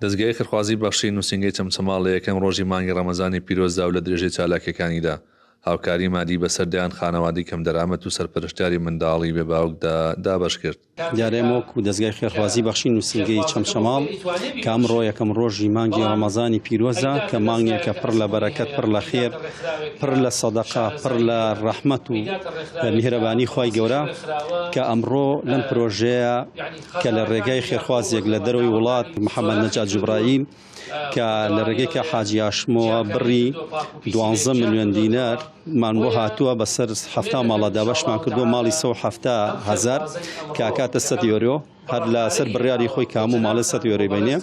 دەزگای خێرخوازی بەخشین نووسینگەی چەمچەماڵ لە یەکەم ڕۆژی مانگی ڕەمەزانی پیرۆزدا و لە درێژەی چالاکییەکانیدا هاوکاری مادی بەسەر دەیان خانەوادەی کەمدەرامەت و سەرپەرشتیاری منداڵی بێ باوکدا دابەشکرد. دیارە ئێمە وەکو دەزگای خێرخوازی بەخشین نووسینگەی چەمچەماڵ کە ئەمڕۆ یەکەم ڕۆژی مانگی ڕەمەزانی پیرۆزە کە مانگێکە پڕ لە بەرەکەت پڕ لە خێر پڕ لە سەدەقە پڕ لە ڕەحمەت و میهرەبانی خوای گەورە کە ئەمڕۆ لەم پرۆژەیە کە لە ڕێگای خێرخوازێک لە دەرەوەی وڵات محەممەد نەجات جوبرائیل کە لە ڕێگەی کە حاجی هاشمەوە بڕی دوانزە ملیۆن دینار مان بۆ هاتووە بەسەر 70 ماڵە دابەشمان کردووە ماڵی 170 هەزار کە ئەکاتە 100 یۆرۆ هەر لەسەر بڕیاری خۆی کە هەموو ماڵێ 100 یۆرۆی بینێ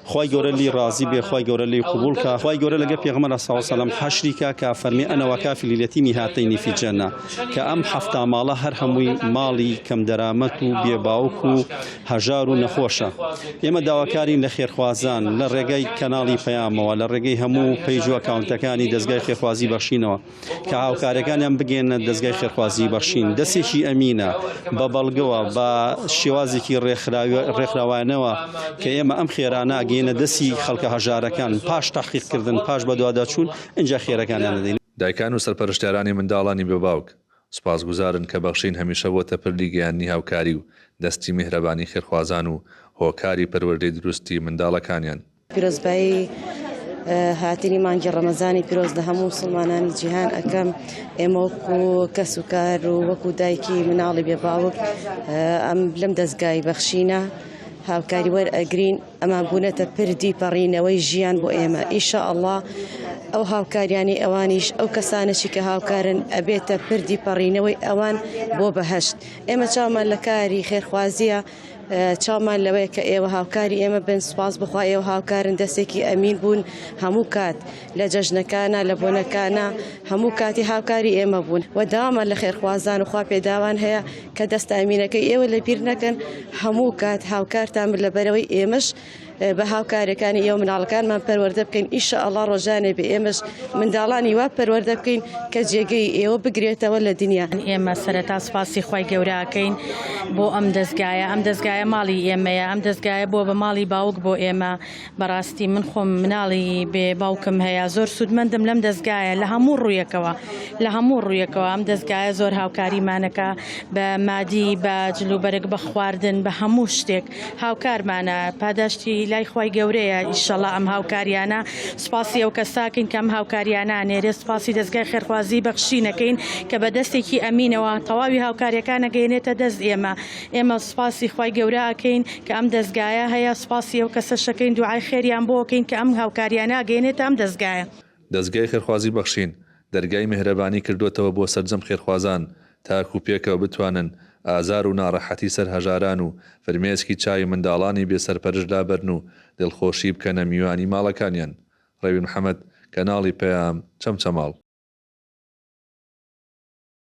خوای گەورە لی ڕازی بێ خوای گەورە لی قبوڵ کا خوای گەورە لەگە پێغەمبەر صلی الله علیه و سلم حەشری کا کە فەرمی انا وکافل الیتیم هاتین فی الجنە کە ئەم 70 ماڵە هەر هەمووی ماڵی کەم دەرامەت و بێ باوک و هەژار و نەخۆشە. ئێمە داواکارین لە خێرخوازان لە ڕێگای کەناڵی پەیامەوە، لە ڕێگەی هەموو پەیج و ئەکاونتەکانی دەزگای خێرخوازی بەخشینەوە کە هاوکارەکانیان بگەیەننە دەزگای خێرخوازی بەخشین. دەستێکی ئەمینە، بە بەڵگەوە، بە شێوازێکی ڕێکخراوانەوە کە ئێمە ئەم خێرانە ئەگەیەنە دەستی خەڵکە هەژارەکان، پاش تەحقیقکردن، پاش بەدواداچوون، ئینجا خێرەکانیان دەدەین. دایکان و سەرپەرشتیارانی منداڵانی بێ باوک، سوپاسگوزارن کە بەخشین هەمیشە بۆتە پردی گەیاندنی هاوکاری و دەستی میهرەبانی خێرخوازان و هۆکاری پەروەردەی دروستی منداڵەکانیان. پیرۆزبایی هاتنی مانگی ڕەمەزانی پیرۆز لە هەموو موسڵمانانی جیهان ئەکەم ئێمە وەکو کەس و کار و وەکو دایکی مناڵی بێ باوک ئەم لەم دەستگای بەخشینە هاوکاری وەرئەگرین ئەمان بوونەتە پردی پەڕینەوەی ژیان بۆ ئێمە ئیشاءاللە ئەو هاوکاریانەی ئەوانیش ئەو کەسانەشی کە هاوکارن ئەبێتە پردی پەڕینەوەی ئەوان بۆ بەهەشت ئێمە چاومان لە کاری خێرخوازیە چاومان لەوەیە کە ئێوە هاوکاری ئێمە بن سوپاس بخوا ئێوە هاوکارن دەستێکی ئەمین بوون هەموو کات لە جەژنەکانە لە بۆنەکانە هەموو کاتی هاوکاری ئێمە بوون و داوامان لە خێرخوازان و خوا پێداوان هەیە کە دەستە ئەمینەکەی ئێوە لەبیر نەکەن هەموو کات هاوکارتان بن لەبەرەوەی ئێمەش بە هاوکارەکانی ئێوە مناڵەکانمان پەروەردە بکەین ئیشەئەڵا ڕۆژانێ بێ ئێمەش منداڵانی وا پەروەردە بکەین کە جێگەی ئێوە بگرێتەوە لە دنیا. ئێمە سەرەتا سوپاسی خوای گەورە ئەکەین بۆ ئەم دەزگایە، ئەم دەزگایە ماڵی ئێمەیە، ئەم دەزگایە بووە بە ماڵی باوک بۆ ئێمە، بەڕاستی من خۆم مناڵی بێ باوکم هەیە زۆر سوودمەندم لەم دەزگایە لە هەموو ڕوویەکەوە لە هەموو ڕوویەکەوە ئەم دەزگایە زۆر هاوکاریمانەکە بە مادی بە جلوبەرگ بە خواردن بە هەموو شتێک هاوکارمانە پاداشتی لای خوای گەورەیە ئیشەڵا ئەم هاوکاریانە سوپاسی ئەو کەساکەین کە ئەم هاوکاریانە ئەنێرێ سوپاسی دەزگای خێرخوازی بەخشینەکەین کە بە دەستێکی ئەمینەوە تەواوی هاوکاریەکان ئەگەیەنێتە دەست ئێمە ئێمە سوپاسی خوای گەورە ئەکەین کە ئەم دەزگایە هەیە سوپاسی ئەو کەسەش ئەکەین دوعای خێریان بۆ ئەکەین کە ئەم هاوکاریانە ئەگەیەنێتە ئەم دەزگایە. دەزگای خێرخوازی بەخشین دەرگای میهرەبانی کردۆتەوە بۆ سەرجەم خێرخوازان تاکو پێکەوە بتوانن ئازار و ناڕەحەتی سەر هەژاران و فرمێسکی چاوی منداڵانی بێ سەرپەرشت لابەرن و دڵخۆشی بکەنە میوانی ماڵەکانیان. ڕێوین محەمەد، کەناڵی پەیام، چەمچەماڵ.